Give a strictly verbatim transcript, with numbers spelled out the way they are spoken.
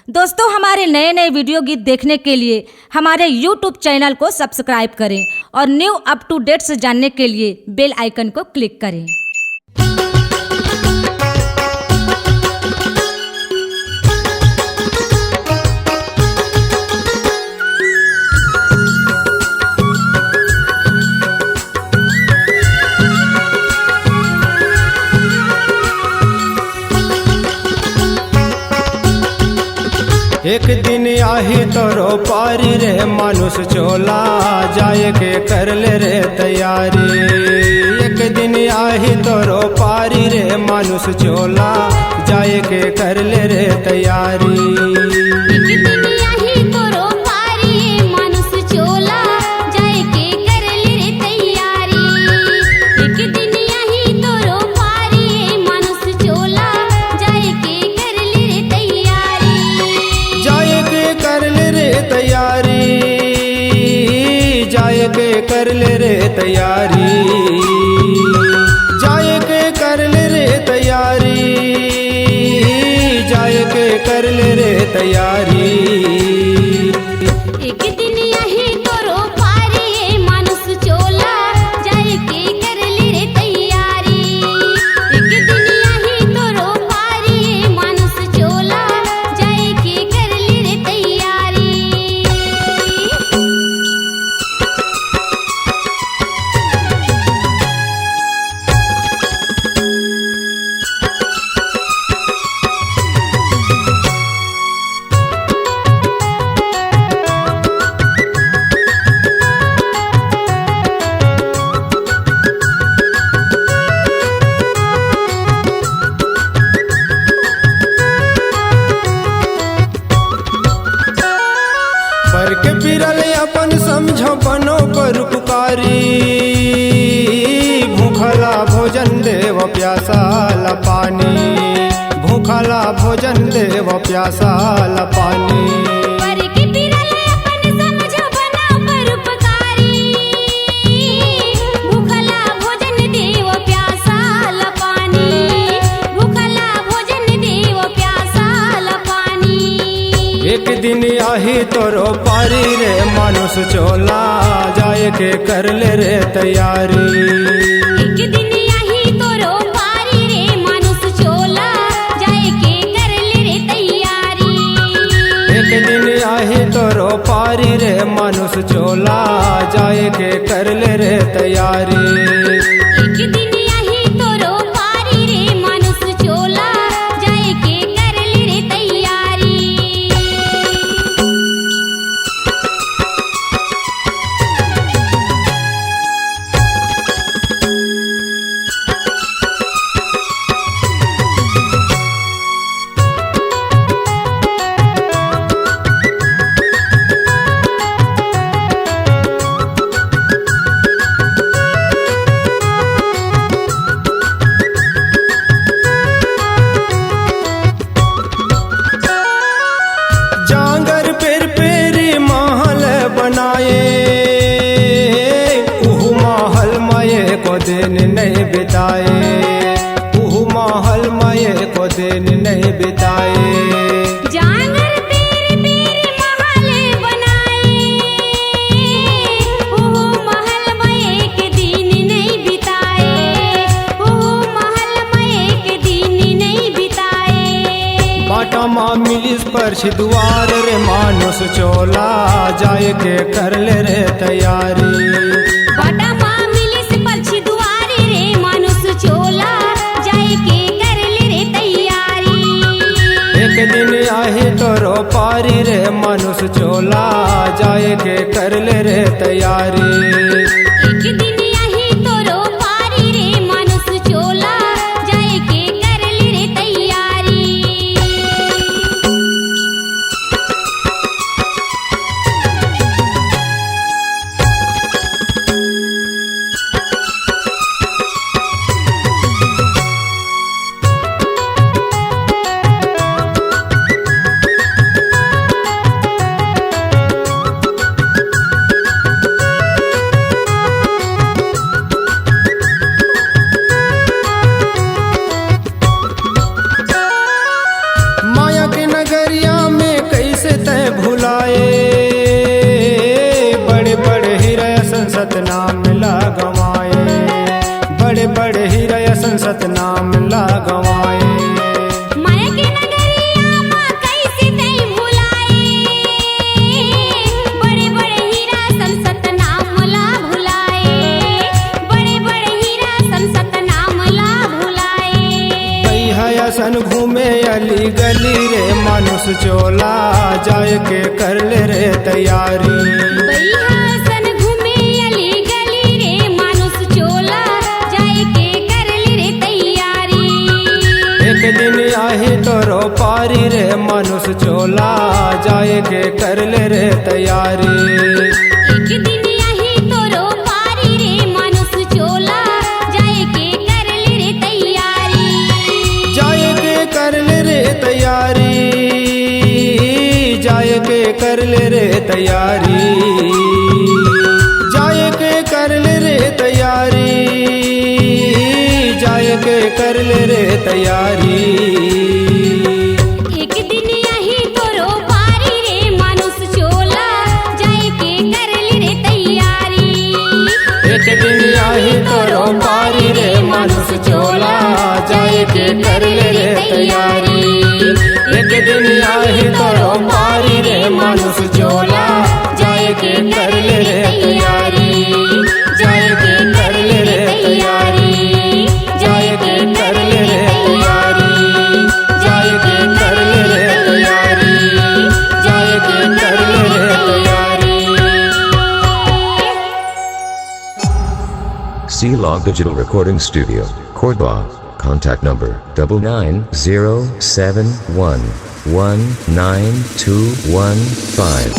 दोस्तों, हमारे नए नए वीडियो गीत देखने के लिए हमारे YouTube चैनल को सब्सक्राइब करें और न्यू अप टू डेट्स जानने के लिए बेल आइकन को क्लिक करें। एक दिन आही तोरो पारी रे मानुष चोला, जाए के कर ले रे तैयारी। एक दिन आही तोरो पारी रे मानुष चोला, जाए के कर ले रे तैयारी। एक दिन आही तोरो पारी मानुष चोला, जाए के कर ले रे तैयारी। एक दिन आही तोरो पारी मानुष चोला, जाए के कर ले रे तैयारी। जाए के कर ले रे तैयारी, जाए के कर ले रे तैयारी, जाए के कर ले रे तैयारी, जाए के कर ले रे तैयारी। एक दिन आही तोरो पारी मानुष चोला, जाए के कर ले रे तैयारी। एक दिन आही तोरो पारी मानुष चोला, जाए के कर ले रे तैयारी। बर के पिरल अपन समझो बनो परोपकारी। भूखला भोजन देव प्यासा ला पानी, भूखला भोजन देव प्यासा ला पानी। बर के पिरल अपन समझो बनो परोपकारी। भूखला भोजन देव प्यासा ला पानी, भूखला भोजन देव प्यासा ला पानी। एक दिन आही तोरो पारी रे मानुष चोला, जाए के कर ले रे तैयारी। एक दिन आही तोरो पारी रे मानुष चोला, जाए के कर ले रे तैयारी। एक दिन आही तोरो पारी रे मानुष चोला, जाए के कर ले रे तैयारी। एक दिन आही तोरो पारी रे मानुष चोला, जाए के कर ले रे तैयारी। जांगर पेर पेरी महल बनाए, उहू महल म एको दिन नहीं बिताए, उहू महल म एको दिन नहीं बिताए। जांगर पेर पेर महल बनाए, उहू महल म एक दिन नहीं बिताए, उहू महल म एक दिन नहीं बिताए। बाटा मा मिलिस परछी दुवार रे मानुष चोला, जाए के कर ले रे तैयारी। बाटा मा मिलिस परछी दुवार रे मानुष चोला, जाए के कर ले रे तैयारी। एक दिन आही तोरो पारी रे मानुष चोला, जाए के कर ले रे तैयारी। एक दिन आही तोरो पारी रे मानुष चोला, जाए के कर ले रे तैयारी। चोला जाए के कर ले रे तैयारी। बइहा सन घूमे अली गली रे, मानुस चोला जाए के कर ले रे तैयारी। एक दिन आही तोरो पारी रे, मानुस चोला जाए के कर ले रे तैयारी। एक दिन आही तोरो पारी रे, मानुस चोला जाए के कर ले रे तैयारी। जाए के कर ले रे तैयारी, जाए के कर ले रे तैयारी, जाए के कर ले रे तैयारी, जाए के कर ले रे तैयारी। एक दिन आही तोरो पारी रे, मानुस चोला जाए के कर ले रे तैयारी। एक दिन आही तोरो पारी रे, मानुस चोला जाए के कर ले रे तैयारी। एक दिन आही तोरो पारी रे, मानुस चोला जाए के कर ले रे तैयारी। जाए के कर ले रे तैयारी, जाए के कर ले रे तैयारी, जाए के कर ले रे तैयारी, जाए के कर ले रे तैयारी। C Log Digital Recording Studio, Cordoba. Contact number double nine zero seven one one nine two one five.